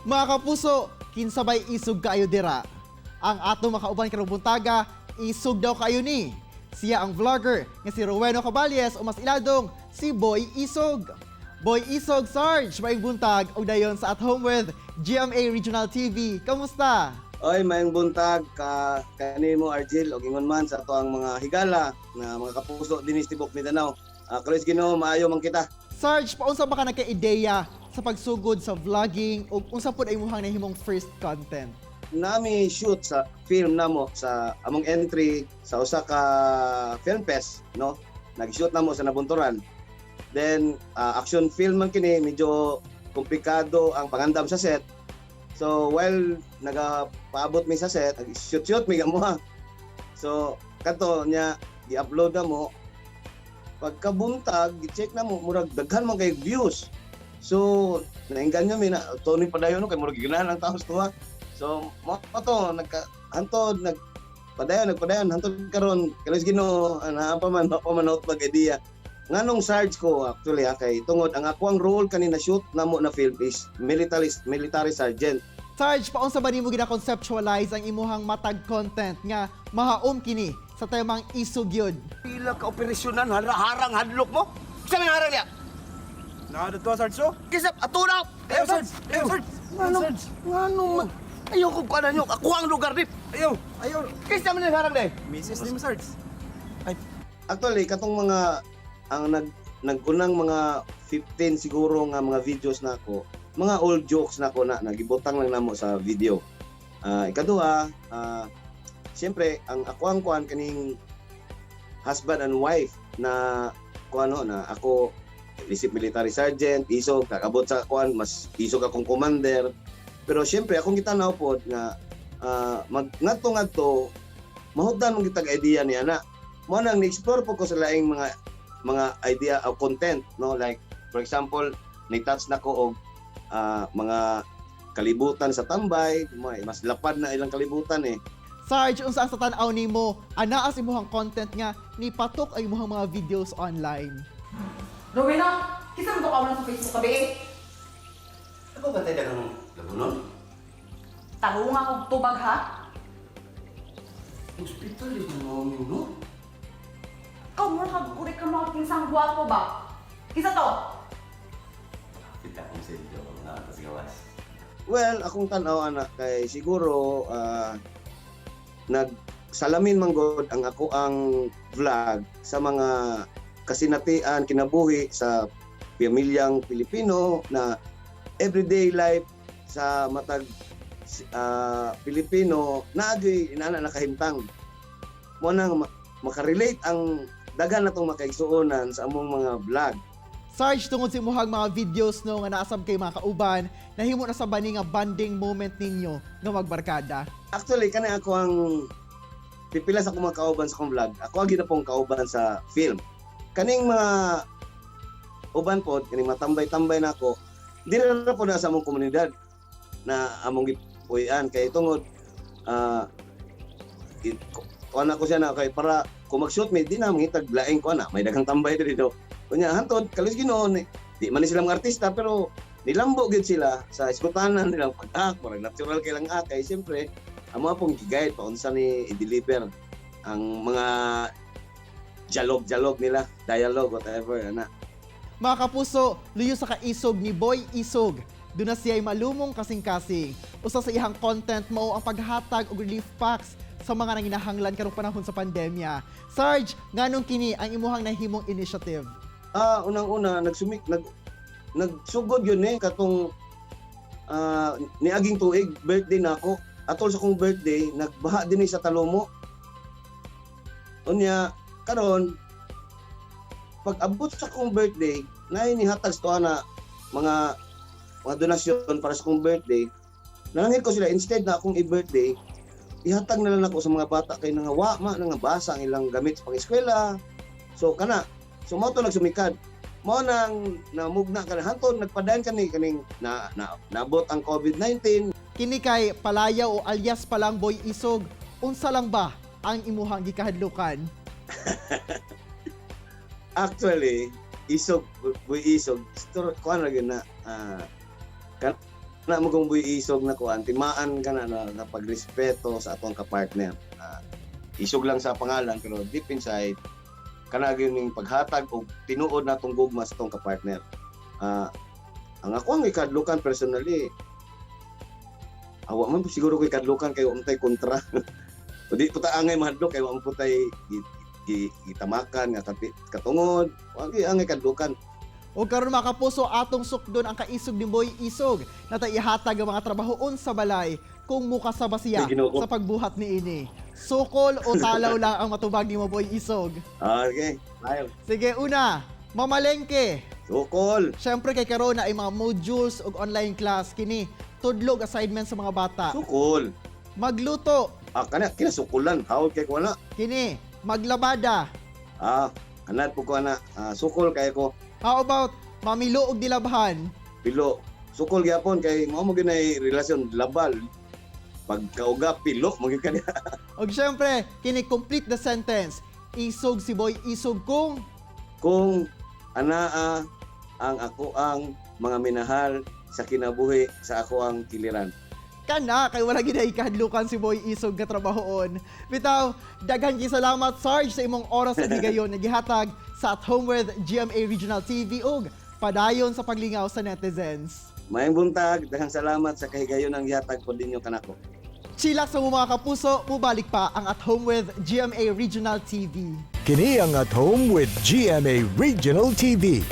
Mga kapuso, kinsa bay isog kaayo dira? Ang ato makauban karong buntaga, isog daw kaayo ni. Siya ang vlogger nga si Roweno Caballes o mas iladong si Boy Isog. Boy Isog, Sarge, maayong buntag og dayon sa At Home with GMA Regional TV. Kamusta? Oy, maayong buntag ka kanimo, Argel, og ingon man sa ato ang mga higala na mga kapuso dinhi sa tibok Mindanao. Kaluoy sa Ginoo, maayo man kita. Sarge, paunsa ba ka nagka-ideya sa pagsugod sa vlogging ug unsa pud ay imong nahimong first content? Nami shoot sa film namo sa among entry sa usa ka film fest, no? Nag-shoot namo sa Nabunturan. Then action film man kini, medyo komplikado ang pangandam sa set. So while nagapaabot mi sa set, shoot-shoot mi mo. So kato niya gi-upload na mo. Pagkabuntag, gi-check na mo, murag daghan man kay views. So naingganyo mi na to ni padayon, no, kay murag giganahan ang tao sa tuwa. So mo to nagka hantod nag padayon, nagpadayon hantod karon, kaluoy sa Ginoo, naa pa man, pa man pag idea nganong Sarge ko actually ha, kay tungod ang ako ang role kani na shoot namo na film is military military sergeant. Sarge, paunsa ba nimo gina-conceptualize ang imuhang matag content nga mahaom kini sa temang isog yun? Pila ka operasyonan, harang hadlok mo? Sa may harang niya? Nakadto, Sarge, oh. Kisa, ato na! Ayaw, Sarge! Ayaw, Sarge! Ngano? Ngano man? Ayaw ko kuanan nyo. Ako ang lugar ni. Ayaw! Ayaw! Kisa man yung harang ni. Misis ni mo, Sarge. Actually, katong mga ang nagunang mga 15 siguro nga mga videos nako, mga old jokes nako na nagibutang lang namo sa video. Ikaduha, siyempre ang ako ang kuan kaning husband and wife na kuan, no, na ako isip military sergeant, isog kakabot sa kuan, mas isog akong commander. Pero siyempre akong gitanaw pod nga mag ngadto ngadto mahutdan mong kitag idea niya na mo nang ni-explore po ko sa laing mga idea o content, no? Like for example, ni-touch na ko og mga kalibutan sa tambay, mas lapad na ilang kalibutan eh. Sarge, unsa ang sa tan-aw nimo anaa sa imuhang content nga nipatok ang imuhang mga videos online? Rowena, kinsa man to ka sa Facebook kabi eh. Ako ba tayo ng lagunon? Tarunga kog tubag ha. Hospital eh, mami, no? Ikaw mo kag uri ka mga kinsang gwapo ba? Kinsa to? Kita kong sa inyo, mga atas gawas. Well, akong tan-aw ana kay siguro nagsalamin man gud ang ako ang vlog sa mga kasinatian kinabuhi sa pamilyang Pilipino na everyday life sa matag Pilipino naagay inana nakahimtang mo nang makarelate ang daghan natong makaigsuonan sa among mga vlog. Sarge, tungod sa imuhang mga videos, no, nga naasam kay mga kauban, nahimo na sa bani nga bonding moment ninyo nga magbarkada? Actually, kani ako ang pipila sa akong mga kauban sa akong vlog. Ako ang ginapong kauban sa film. Kaning mga uban pod, kaning mga tambay-tambay na ako, di na po na sa among komunidad na among gipuy-an kay tungod kuan ako siya na kay para kung mag-shoot mi di na mangitag laing kuan na may daghang tambay diri do. Kunya hantod kaluoy sa Ginoo ni, di man ni sila mga artista pero nilambo gyud sila sa iskutanan nilang pag-act, parang natural kay lang act kay siyempre amo pong gi-guide pa unsa ni i-deliver ang mga dialog-dialog nila, dialogue, whatever ana. Mga kapuso, luyo sa kaisog ni Boy Isog. Doon na siya'y malumong kasing-kasing. Usa sa iyang content mao ang paghatag og relief packs sa mga nanginahanglan karong panahon sa pandemya. Sarge, nganong kini ang imuhang nahimong initiative? Unang-una nagsumik nag nagsugod yun eh katong niaging tuig birthday na ako. Atol sa akong birthday, nagbaha din eh sa Talomo. Unya karon pag abot sa akong birthday, naay nihatag sa tuwa na mga donasyon para sa akong birthday. Nangangit ko sila instead na akong i-birthday, ihatag na lang ako sa mga bata kay nga wa ma nga basa ang ilang gamit sa pang-eskwela. So kana, so mao to nagsumikad. Mao nang namugna ka na hantod nagpadayon kani kaning na naabot ang COVID-19. Kini kay Palayaw o alias palang Boy Isog, unsa lang ba ang imuhang gikahadlukan? Actually, isog, Boy Isog, kuan ra gyud na kanang Na mo kung Boy Isog na kuan, timaan ka na na, na pagrespeto sa atong kapartner. Isog lang sa pangalan pero deep inside kana gyud ning paghatag og tinuod natong gugma sa atong kapartner. Ang ako ang ikadlukan personally, awa man po siguro ko ikadlukan kay wa man tay kontra. O di po ta angay mahadlok kay wa man po tay gitamakan nga katungod. Wa gyud angay kadlukan. O karon, mga kapuso, atong sukdon ang kaisog ni Boy Isog na tay ihatag ang mga trabahoon sa balay kung mukasaba siya Ay, Ginoo ko. sa pagbuhat niini. Sukol o talaw lang ang matubag nimo, Boy Isog. Okay. Tayo. Sige, una, mamalengke. Sukol. Siyempre kay karon na ay mga modules ug online class kini tudlog assignment sa mga bata. Sukol. Magluto. Kana kinasukulan. Hawod kay ko na. Kini maglabada. Anad po ko ana. Sukol kay ko. How about mamilo og dilabhan? Pilo. Sukol gyapon kay mao mo gyud nay relasyon labal. Pagkauga pilo mo gyud kaniya. Og syempre, kini complete the sentence. Isog si Boy Isog kung Kung anaa ang ako ang mga minahal sa kinabuhi sa ako ang kiliran. Kana kay wala gid ay kahadlukan si Boy Isog nga trabahoon. Bitaw, daghan kay salamat, Sarge, sa imong oras ug higayon nga gihatag sa At Home with GMA Regional TV ug padayon sa paglingaw sa netizens. Maayong buntag, daghang salamat sa kahigayon ang gihatag po ninyo kanako. Chillax sa mga kapuso, mubalik pa ang At Home with GMA Regional TV. Kini ang At Home with GMA Regional TV.